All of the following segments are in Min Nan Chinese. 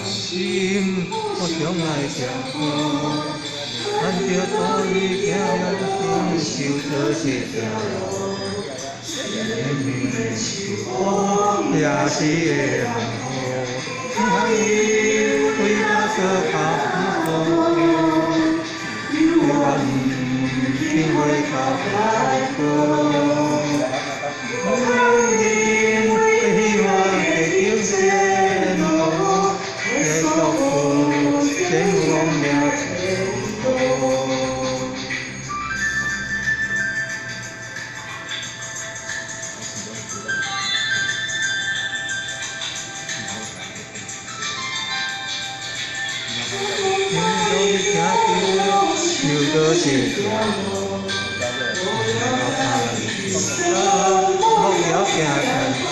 心，我常來行過，按著道理行了心，就倒一條路。生命的秋風也是會落雨，予伊為我做拍鼓，永遠情話較來過。希望的前途，的祝福前往了前途。又倒一條路，莫要行前途，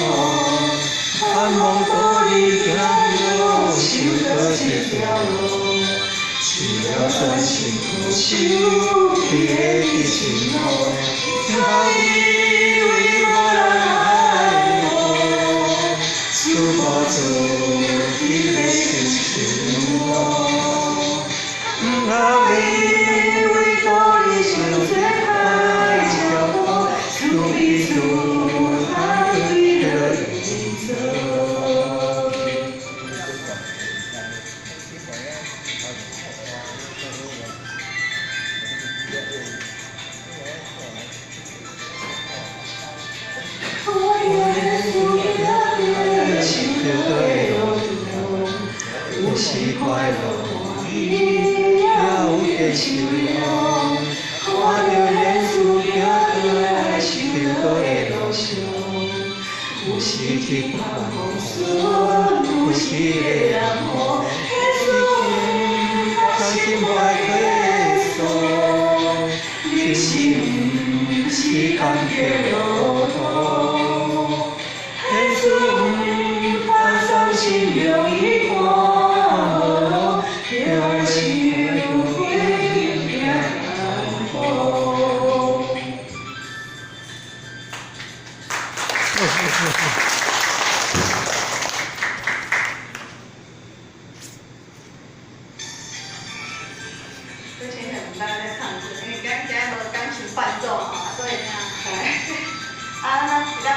盼望道理行了，就倒一條路，只要相信苦守，彼个伫心路，幸福你為我來愛護，祝福做彼个心情路，毋通你為道理想這海潮苦，比如海水的顏色。有時快樂，也有點愁容。看著耶穌行在修道的路上，有時一帆風順，有時會落雨。相信我的耶穌，人生是坎坷路途。耶穌毋通相信容易看無路，用手陪行安好。之前很毋知咧唱歌，因為今今無鋼琴伴奏吼，所以，啊，咱是咱